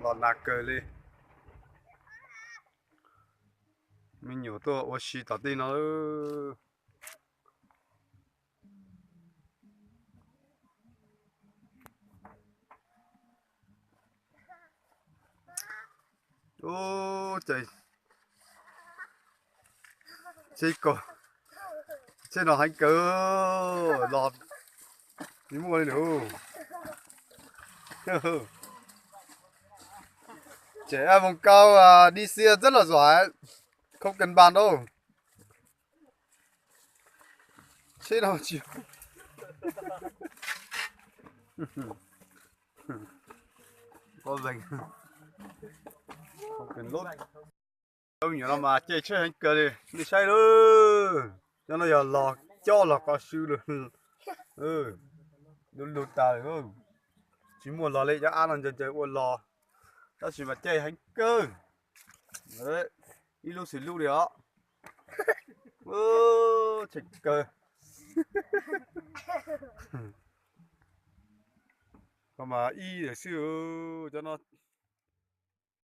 Los nag kawg li. Me nyuam tuaj ua si tom tij no. Ub, ces tsheb ko, tsheb no heev kawg, los tsis muaj li lawm. Ces vòng cao đi xe rất là giỏi, không cần bàn đâu. Tsheb no tsis, không cần lốp. Cov me nyuam no mas caij tsheb heev kawg li, nej saib lawm. Cov no yog los coj los kho sw lawm. Du lug tas lawm. Tsis muaj los li, cov ab no ncaws ncaws ua los, tab sis mas caij heev kawg. Ib lub xws lub li os. Tshee kawg. Koj mas ib lawm xwb, cov no